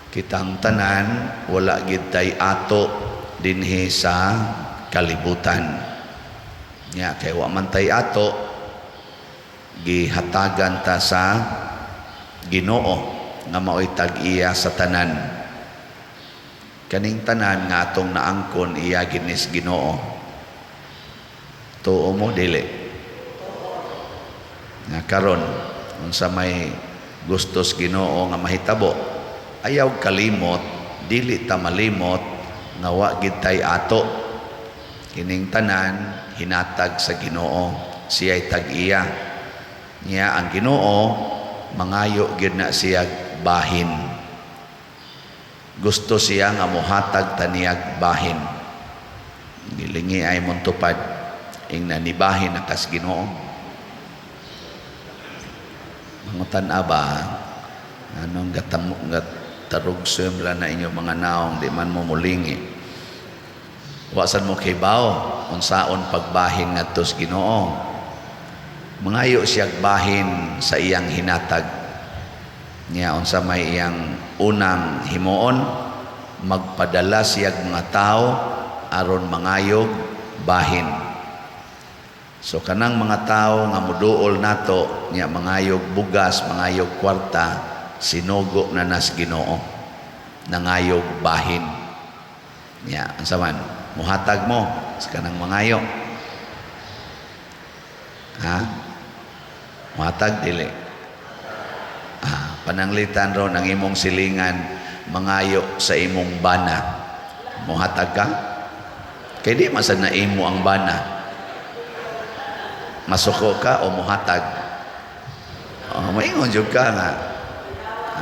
Kitang tanan wala gid tay ato dinhi sa kalibutan. Nya kay wa man tay ato, gihatagan ta sa Ginoo nga mao'y tag-iya sa tanan. Kaning tanan nga atong naangkon, iya ginis Ginoo. Tuo mo, dili? Nga karon, unsa may gustos Ginoo nga mahitabo, ayaw kalimot, dili ta malimot nga wa gid tay ato. Kining tanan hinatag sa Ginoo, siya'y tag-iya. Nya ang Ginoo mangayo gyud na siya bahin. Gusto siya nga mohatag ta niyag bahin. Gilingi ay montupad ing nanibahin na kas Ginoo. Mangutan-a ba anong gatam gatarugso na inyo mga naong, di man mo mulingi. Wa sad mo kibaw unsaon pagbahin ngadto sa Ginoo. Mangayo siyag bahin sa iyang hinatag. Nya unsa may iyang unang himuon? Magpadala siyag mga tao aron mangayog bahin. So kanang mga tao nga muduol nato nya mangayog bugas, mangayog kwarta, sinugo na nas Ginoo. Nangayog bahin. Nya unsa man? Muhatag mo sa kanang mangayo. Ha? Muhatag, dili? Ah, pananglitan ron ang imong silingan mangayo sa imong bana. Muhatag ka? Kay di man sad na imo ang bana. Masuko ka o muhatag? Oh, maingon jud ka nga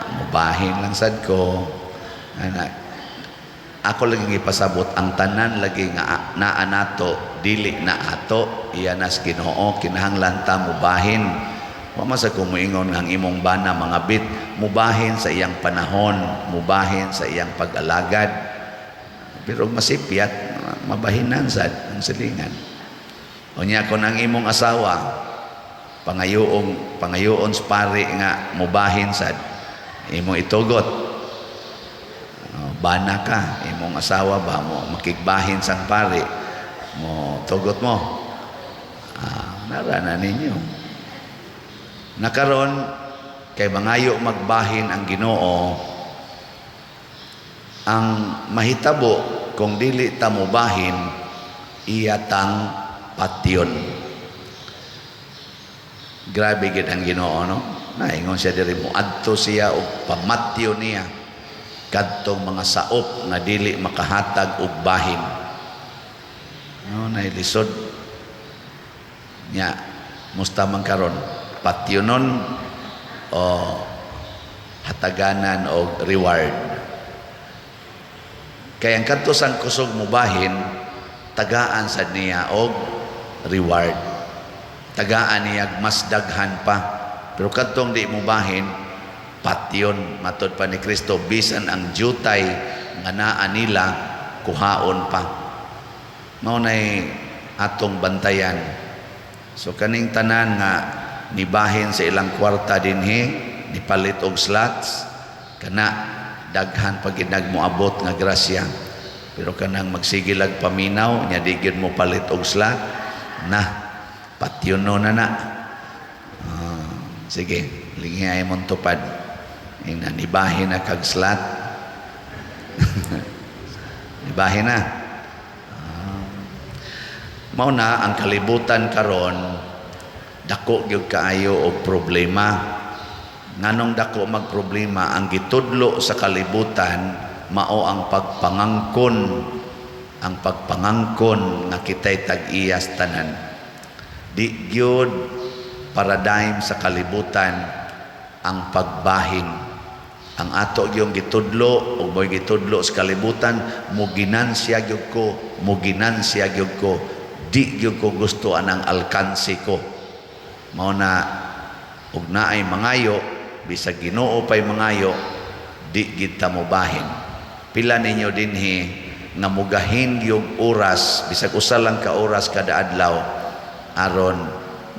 ah, mubahin lang sad ko. Ana, ako lagi gipasabot, ang tanan lagi nga naa nato dili na ato, iya nas Ginoo, kinahanglan ta mubahin. Wa man sa ko moingon nga ang imong bana mga bit, mubahin sa iyang panahon, mubahin sa iyang pag-alagad. Pero masipyat, mabahinan sad ang silingan. Unya kon ang imong asawa pangayoong pangayoon sa pari nga mubahin sad, imong itugot? Oh, bana ka, imong asawa ba mo makigbahin sang pari, mo tugot mo? Ah, nara na ninyo. Nakaron kay mangayo magbahin ang Ginoo, ang mahitabo kung dili ta mobahin, iya tang patyon. Grabe gid ang Ginoo, no? Naingon siya diri, moadto siya og pamatyo niya kadtong mga saop nga dili makahatag og bahin. No, nailisod. Nya, musta man karon? Patyonon o hataganan og reward? Kay ang kadto sang kusog mubahin, tagaan sad niya og reward. Tagaan niya mas daghan pa. Pero kadtong di mubahin, patyon matod pa ni Kristo, bisan ang jutay nga naa nila kuhaon pa. Mao nay atong bantayan. So kaning tanan nga nibahin sa ilang kwarta dinhi, nipalit og slots, kana daghan pag moabot nga grasya. Pero kanang magsigilag paminaw nya di gyud mo palit og slot na, patyono na na. Ah, sige, lingi ay mong tupad ing nibahin na kag slot. Nibahin na. Ah. Mao na ang kalibutan karon dako gyud kaayo og problema. Nganong dako magproblema? Ang gitudlo sa kalibutan mao ang pagpangangkon, ang pagpangangkon nga kitay tag-iyas tanan. Di gyud paradigm sa kalibutan ang pagbahin. Ang ato gyung gitudlo ug mo'y gitudlo sa kalibutan, mo ginansya gyud ko, mo ginansya gyud ko, di gyud ko gusto anang alkansi ko. Mao na ug naay mangayo, bisag Ginoo pay mangayo, di gid ta mobahin. Pila ninyo dinhi nga mugahin gyud oras, bisag usa lang ka oras kada adlaw, aron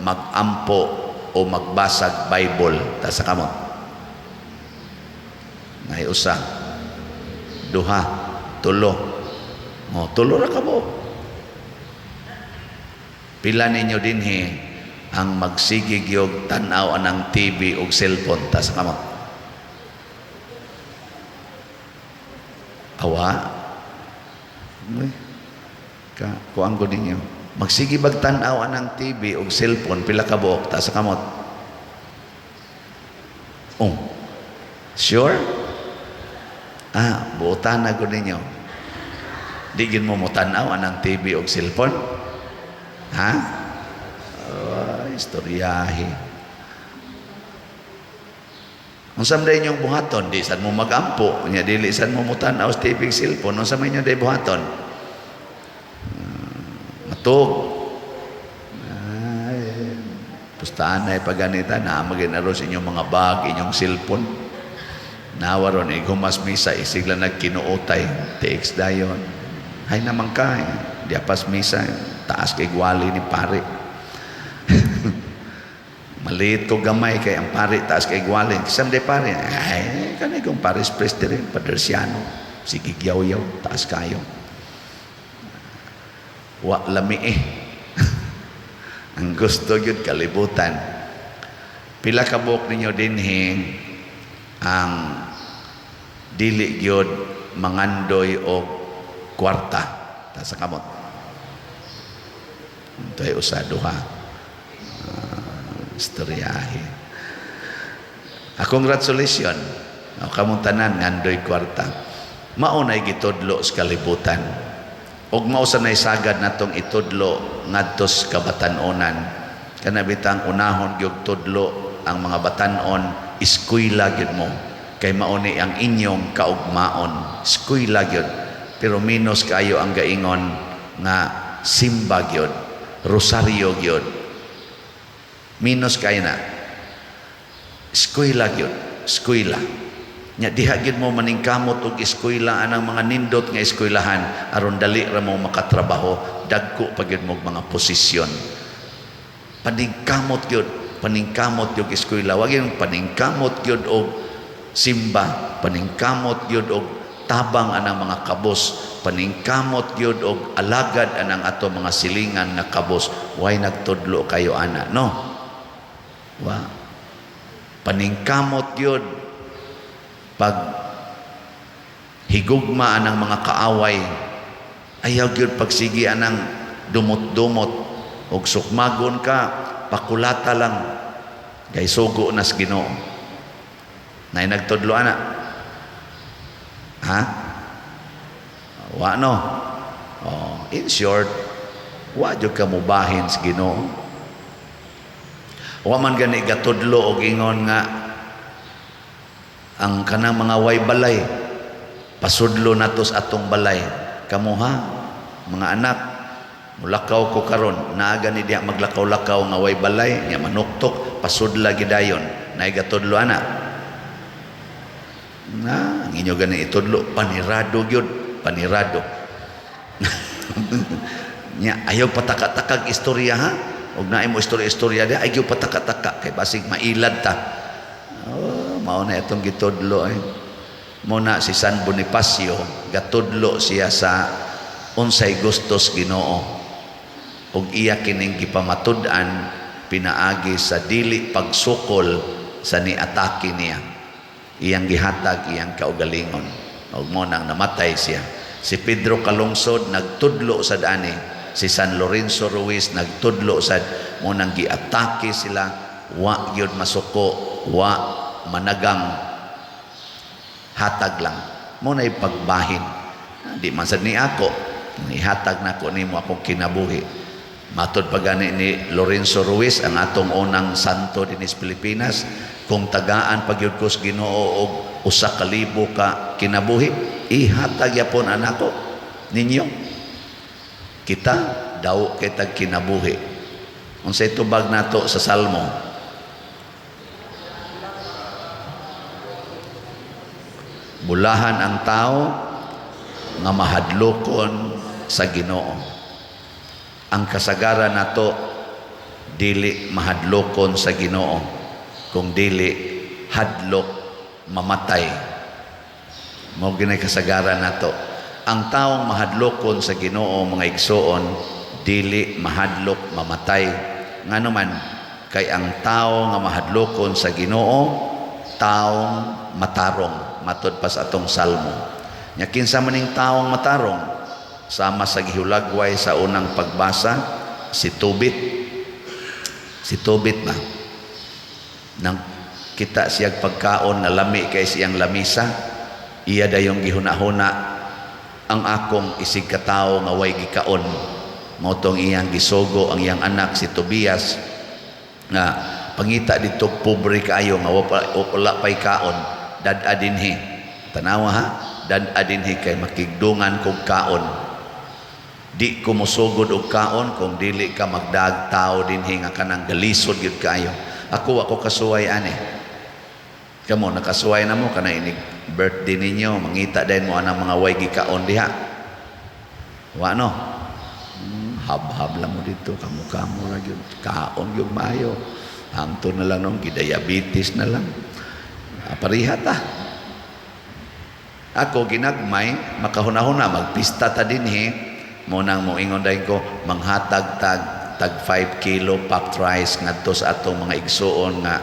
magampo o magbasag Bible? Ta sa kamot. Nay usa. Duha, tulo. Oh, tulo ra ka buok. Pila ninyo dinhi ang magsige gyud tan-aw anang TV ug cellphone? Taas kamot. Awa. Uy. Ka kuan ko ninyo. Magsige bag tan-aw anang TV ug cellphone, pila ka buok? Taas kamot. Oh. Sure? Ah, buotan na gud ninyo. Di gyud mo motan-aw anang TV ug cellphone? Ha? Oh, istoryahe. Unsa man inyong buhaton? Di sad mo magampo, nya dili sad mo motan-aw sa TV ug cellphone, unsa man inyo day buhaton? Matug. Ay, pustahan na paganita na magin sa inyong mga bag, inyong cellphone. Nawa ron, igumas misa, isigla nagkinuotay, TX dayon. Hay naman ka, eh. Di apas misa, eh. Taas kay gwali ni pare. Maliit ko gamay kay ang pare, taas kay gwali. Kisam di pare, ay, kanay kong pares pres diri, Padersiano. Sige gyaw-yaw, taas kayo. Wa lami eh. Ang gusto gyud kalibutan. Pila ka buok ninyo dinhi ang dili gyud mangandoy og kwarta? Taas sa kamot. Ito ay usa, duha. Istoryahe. Ah, congratulations. O, kamong tanan ngandoy kwarta. Mao nay gitudlo sa kalibutan. Og mao sa nay sagad natong itudlo ngadto sa kabatan-onan. Kana bitang unahon gyud tudlo ang mga batan-on, eskwela gyud mo. Kay mao ni ang inyong kaugmaon. Eskwela gyud. Pero minus kayo ang gaingon nga simba gyud, rosaryo gyud. Minus kayo na. Eskwela gyud, eskwela. Nya diha gyud mo maningkamot og eskwela anang mga nindot nga eskwelahan aron dali ra mo makatrabaho, dagko pa gyud mo mga posisyon. Paningkamot gyud, paningkamot gyud eskwela, wag yung paningkamot gyud og simba, paningkamot gyud og tabang anang mga kabos, paningkamot gyud og alagad anang ato mga silingan nga kabos. Way nagtudlo kayo ana, no? Wa. Paningkamot gyud pag higugma anang mga kaaway, ayaw gyud pagsigi anang dumot-dumot og sukmagon ka, pakulata lang kay sugo nas Ginoo. Nay nagtudlo ana? Ha? Wa, no? Oh, in short, wa jud ka mubahin sa Ginoo. Wa man gani gatudlo og ingon nga ang kanang mga way balay, pasudlo nato sa atong balay. Kamuha mga anak, mulakaw ko karon, naa gani diha maglakaw-lakaw nga way balay nya manuktok, pasudla gidayon. Naay gatudlo ana? Na ang inyo gani itudlo, panirado gyud, panirado. Nya ayaw pataka-takag istorya, ha. Og naay mo istorya-istorya diha, ay gyud pataka-taka kay basig mailad ta. Oh, mao na itong gitudlo eh. Mo na si San Bonifacio, gatudlo siya sa unsay gustos Ginoo. Ug iya kining gipamatud-an pinaagi sa dili pagsukol sa niatake niya. Iyang gihatag iyang kaugalingon. Ug mo nang namatay siya. Si Pedro Calungsod nagtudlo sad ani. Si San Lorenzo Ruiz nagtudlo sad, mo nang giatake sila, wa gyud masuko, wa managang, hatag lang. Mo nay pagbahin. Di man sad ni ako, ihatag nako nimo akong kinabuhi. Matod pa gani ni Lorenzo Ruiz, ang atong unang santo dinhi sa Pilipinas, kung tagaan pa gyud ko sa Ginoo og 1,000 ka kinabuhi, ihatag yapon anako ninyo. Kita daw kay tag kinabuhi. Unsay tubag nato sa Salmo? Bulahan ang tao nga mahadlokon sa Ginoo. Ang kasagaran nato dili mahadlokon sa Ginoo, kung dili hadlok mamatay. Mao gyud kasagaran nato. Ang taong mahadlokon sa Ginoo, mga igsoon, dili mahadlok mamatay. Ngano man? Kay ang tao nga mahadlokon sa Ginoo, taong matarong, matod pa sa atong salmo. Nya kinsa man ning taong matarong? Sama sa gihulagway sa unang pagbasa, si Tobit. Si Tobit ba? Nang kita siyag pagkaon na lami kay siyang lamisa, iya dayong gihuna-huna, "Ang akong isig katawo nga way gikaon." Mao tong iyang gisugo ang iyang anak si Tobias nga pangita dito pobre kaayo nga wala pay kaon, dad-a dinhi. Tanawa ha, dad-a dinhi kay makigdungan kog kaon. Di ko mosugod og kaon kung dili ka magdag tao dinhi nga kanang galisod gyud kaayo. Ako, ako kasuway ani. Kamo, nakasuway na mo kana inig birthday ninyo, mangita dayon mo anang mga way gikaon diha? Wa, no? Hab-hab lang mo dito, kamo-kamo ra gyud, kaon gyud maayo. Hangtod na lang nung gidiabetes na lang. Ah, pareha ta. Ako ginagmay makahuna-huna, magpista ta dinhi, mo nang moingon dayon ko manghatag tag tag 5 kilo packed rice ngadto sa atong mga igsuon nga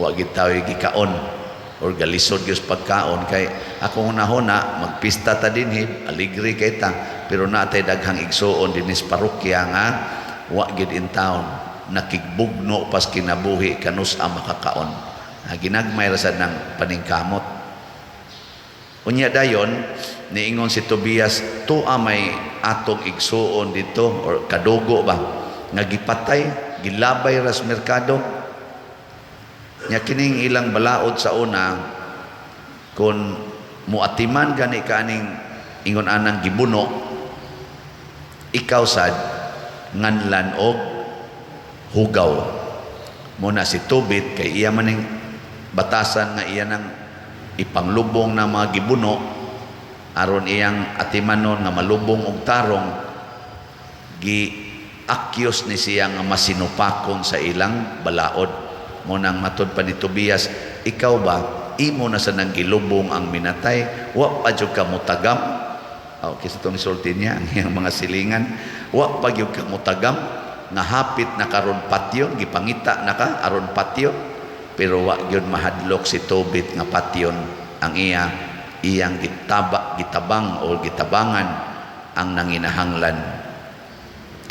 wa gyud taoy gikaon or galisod gyud sa pagkaon, kay ako hunahuna, magpista ta dinhi, aligre kay ta, pero natay daghang igsuon dinhi sa parokya nga wa gyud in town, nakigbugno pas kinabuhi kanus ang makakaon. Ah, ginagmay ra sad ng paningkamot. Unya dayon niingon si Tobias, "Tua may atong igsuon dito or kadugo ba nga gipatay, gilabay ras merkado." Nya kining ilang balaod sa una, kung muatiman gani ka aning ingon anang gibuno, ikaw sad nganlan og hugaw. Mo na si Tobit, kay iya maning batasan nga iya nang ipanglubong na mga gibuno aron iyang atimanon nga malubong og tarong, gi akyos ni siya nga masinupakon sa ilang balaod. Mo nang matod pa ni Tobias, "Ikaw ba, imo na sa nang gilubong ang minatay, wa pa jud ka mutagam?" Oh, kisa itong isulti niya ang iyang mga silingan, "Wa pa gyud ka mutagam nga hapit na karon patyon, gipangita na ka aron patyon." Pero wa gyud mahadlok si Tobit nga patyon ang iya. Iyang gitaba, gitabang o gitabangan ang nanginahanglan.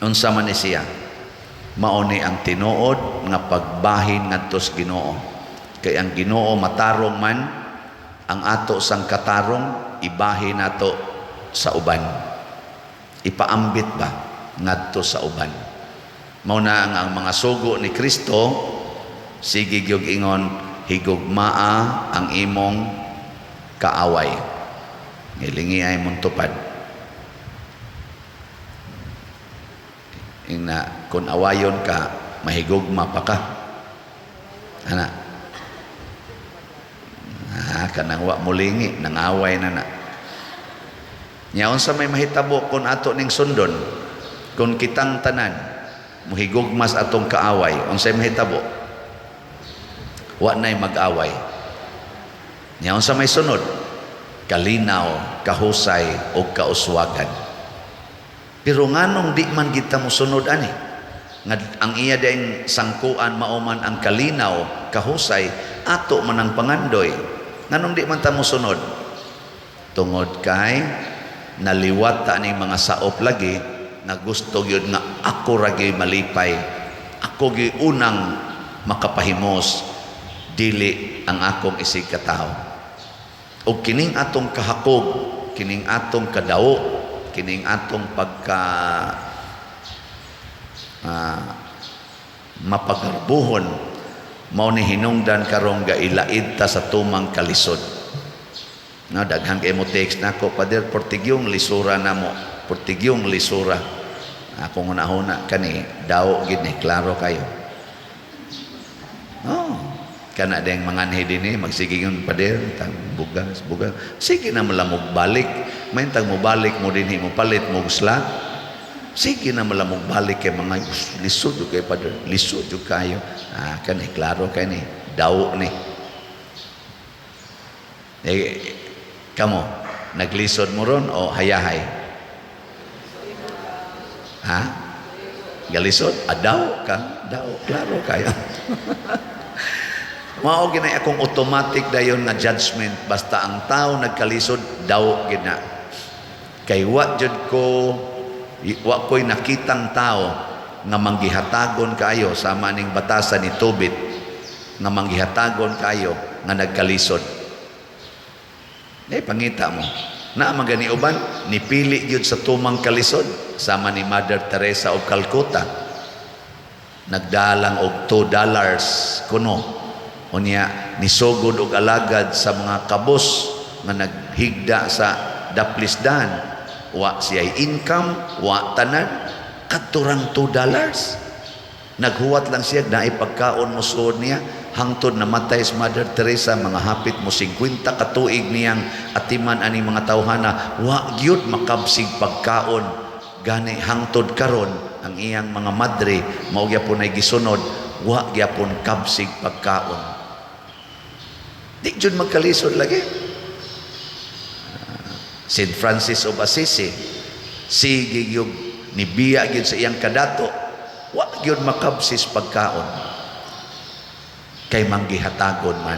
Unsa man ni siya? Mao ni ang tinuod nga pagbahin ngadto sa Ginoo, kay ang Ginoo matarong man. Ang ato sang katarong ibahin nato sa uban, ipaambit ba ngadto sa uban. Mao na ang mga sugo ni Kristo sige gyud ingon, "Higugmaa ang imong kaaway." Ngilingi ay mong tupad. Ina kung awayon ka, mahigugma pa ka ana? Ah, kanang wa mulingi, nangaway na na. Nya unsa may mahitabo kung ato ning sundon? Kung kitang tanan muhigugmas atong kaaway, unsay mahitabo? Wa nay mag-away. Nya unsa may sunod? Kalinaw, kahusay ug kauswagan. Pero nganong di man kita mosunod ani? Nga ang iya ding sangkuan mao man ang kalinaw, kahusay, ato man ang pangandoy. Nganong di man ta mosunod? Tungod kay naliwat ta ning mga saop lagi nga gusto gyud nga ako ra gyud malipay. Ako gyud unang makapahimos, dili ang akong isig katawo. O kining atong kahakog, kining atong kadawo, kining atong pagka mapagarbuhon, mao ni hinungdan karong gailaid ta sa tumang kalisod. No, daghan kay mo text nako, "Pader, portigyong lisura namo, portigyong lisura." Akong hunahuna, kani daw gid ni, klaro kayo. Oh, kana ding manganhi dinhi magsige yun, "Pader, tag bugas, bugas." Sige na malamog balik. Maintag mo balik mo dinhi, mo palit mo slot. Sige na malamog balik kay mga lisod jud kay, pader, lisod jud kayo. Ah, kani klaro kay ni, daw ni. Eh, Kamo, naglisod mo ron o hayahay? Ha? Galisod? Adaw ka? Daw, klaro kayo. Mao ginay akong automatic dayon nga judgment, basta ang tao nagkalisod, daw gina. Kay wa jud ko, wa ko'y nakitang tao nga manggihatagon kaayo sama ning batasan ni Tobit, nga manggihatagon kaayo nga nagkalisod. Eh, pangita mo. Na magani uban nipili gyud sa tumang kalisod sama ni Mother Teresa of Calcutta. Nagdalang og $2 kuno. Unya nisugod og alagad sa mga kabos nga naghigda sa daplisdan. Wa siya income, wa tanan, kadturang $2. Naghuwat lang siya naay pagkaon mo suod niya hangtod namatay si Mother Teresa, mga hapit mo 50 ka tuig niyang atiman ani mga tawhana, wa gyud makabsig pagkaon. Gani hangtod karon ang iyang mga madre mao gyapon ay gisunod, wa gyapon kabsig pagkaon. Di jud magkalisod lagi. St. Francis of Assisi, sige gyud nibiya gyud sa iyang kadato, wa gyud makabsis pagkaon. Kay manggihatagon man.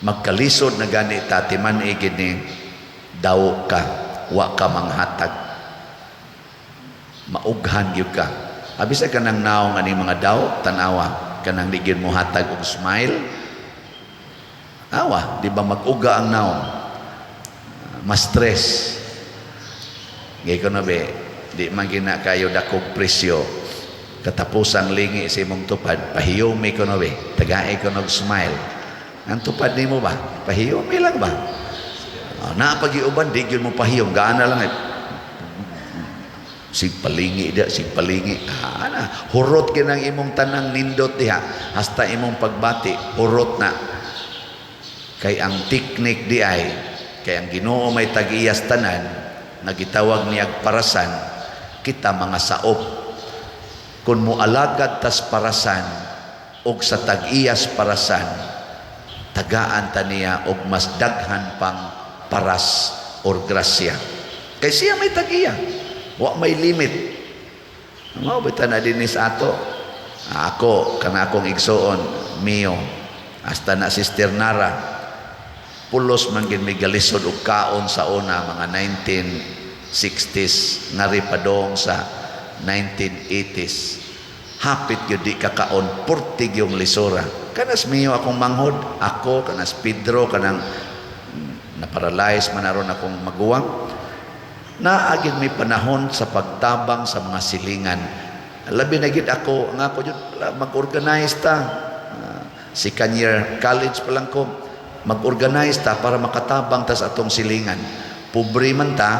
Magkalisod na gani ta, timan gid ni daw ka, wa ka manghatag. Maughan gyud ka. Abi sa kanang naong ani mga daw, tanawa, kanang di gyud mo hatag og smile. Awa, di ba mag-uga ang naong? Ma-stress. Gay ko na be, di man gina kayo dakog presyo. Katapusang lingi sa imong tupad, pahiyumi ko na be, tagae ko nog smile. Ang tupad nimo ba? Pahiyumi lang ba? Oh, napagiuban, di gyud mo pahiyom, gaana lang eh. Sig palingi dia, sig palingi. Ah, na, hurot kinang imong tanang nindot diha, hasta imong pagbati, hurot na. Kay ang teknik di ay, kay ang Ginoo may tag-iyas tanan, nagitawag niyag parasan, kita mga saop. Kung mo alagad tas parasan, og sa tag-iyas parasan, tagaan ta niya og mas daghan pang paras or grasya. Kay siya may tag-iya, wa may limit. Mao ba na dinhi sa ato? Ako, kana akong igsuon, mio, hasta na Sister Nara, pulos man gid may galisod og kaon sa una, mga 1960s ngari padong sa 1980s. Hapit gyud di kakaon, purtig yung lisora. Kanas mio akong manghod, ako kanas Pedro, kanang naparalyze man aron akong maguwang. Naagid may panahon sa pagtabang sa mga silingan. Labi na gid ako, nga ako jud mag-organize ta. Second year college pa lang ko, mag-organize ta para makatabang ta sa atong silingan. Pobre man ta,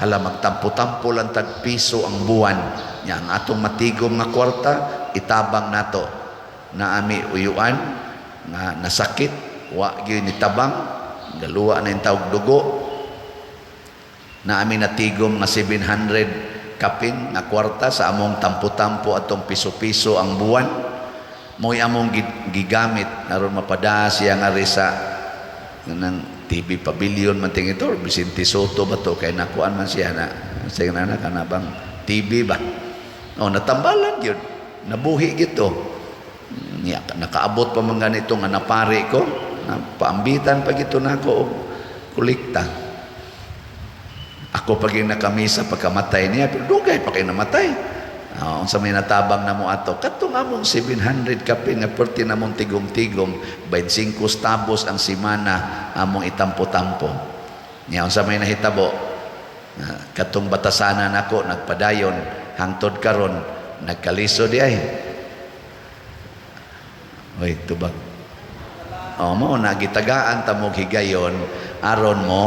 hala, magtampo-tampo lang tag piso ang buwan. Nya ang atong matigom nga kwarta itabang nato. Naami uyuan nga nasakit, wa gyud ni tabang, galuwa na yung tawag dugo. Naami natigom nga 700 kapin nga kwarta sa among tampo-tampo atong piso-piso ang buwan. Mo'y among gigamit aron mapada siya nga sa ng TV Pavilion man ting ito, or Vicente Sotto ba to, kay nakuan man siya na sa na kana bang TV ba. Oh, natambalan gyud, nabuhi gito niya, nakaabot pa man ganito nga napari ko, paambitan pa gito nako og kolekta. Ako pag yung nakamisa pagkamatay niya, pero dugay pa kay namatay. Unsa may natabang na mo ato, kadtong among 700 kapin nga perti namong tigom-tigom, 25 tabos ang simana among itampo-tampo. Nya unsa may nahitabo, katong batasanan nako nagpadayon hangtod karon nagkaliso di ay. Oy, tubag. O mo na gitagaan ta mo higayon aron mo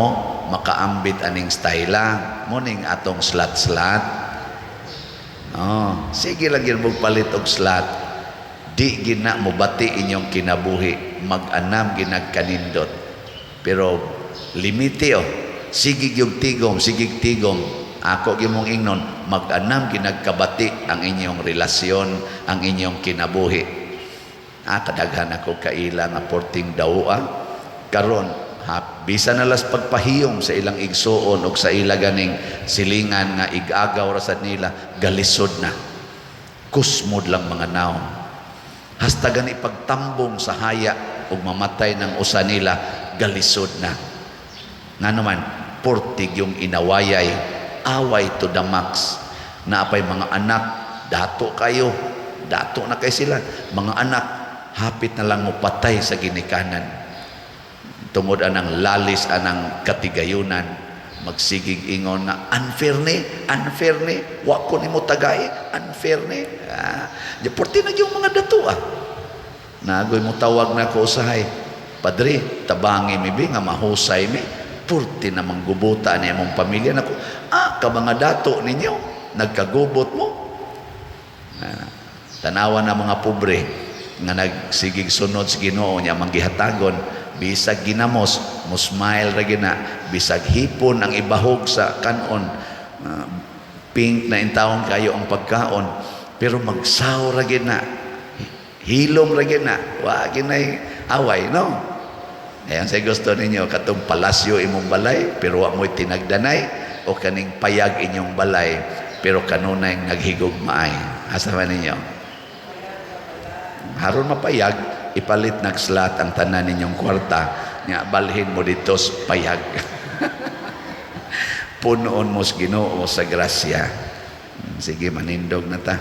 makaambit aning styla mo ning atong slat-slat. Oh, sige lang gyud mo palit og slat. Di gina mo bati inyong kinabuhi, mag-anam ginagkanindot. Pero limite oh. Sige gyud tigom, sige tigom. Ako gyud mong ingnon, mag-anam ginagkabati ang inyong relasyon, ang inyong kinabuhi. Ah, kadaghan ako kaila nga porting dawa. Karon Ha, bisan na lang sa pagpahiyom sa ilang igsuon o sa ila ganing silingan nga igagaw ra sad nila, galisod na. Kusmod lang mga naong. Hasta gani pagtambong sa haya ug mamatay ng usa nila, galisod na. Ngano man, purtig yung inawayay, away to the max. Naapay mga anak, dato kayo, dato na kay sila. Mga anak, hapit na lang mo patay sa ginikanan. Tungod anang lalis anang katigayunan, magsigig ingon nga unfair ni, unfair ni, wa ko nimo tagay, unfair ni. Ah, di purti na yung mga dato ah. Nagoy mo tawag na ko usahay. "Padre, tabangi mi bi nga mahusay mi. Purti na manggubuta ni among pamilya nako." "Ah, ka mga dato ninyo, nagkagubot mo." Ah, tanawa na mga pobre nga nagsigig sunod sa Ginoo niya manggihatagon, bisag ginamos mo smile ra gina, bisag hipon ang ibahog sa kanon, ah, pink na intawon kayo ang pagkaon, pero magsaw ra gina, hilom ra gina, wa ginay away, no? Ayan sa gusto ninyo, katong palasyo imong balay pero wa mo'y tinagdanay, o kaning payag inyong balay pero kanunay naghigugmaay? Asa man ninyo? Haron mapayag, ipalit nag-slot ang tanan ninyong kwarta nya balhin mo dito sa payag. Punoon mo sa Ginoo sa grasya. Sige, manindog na ta.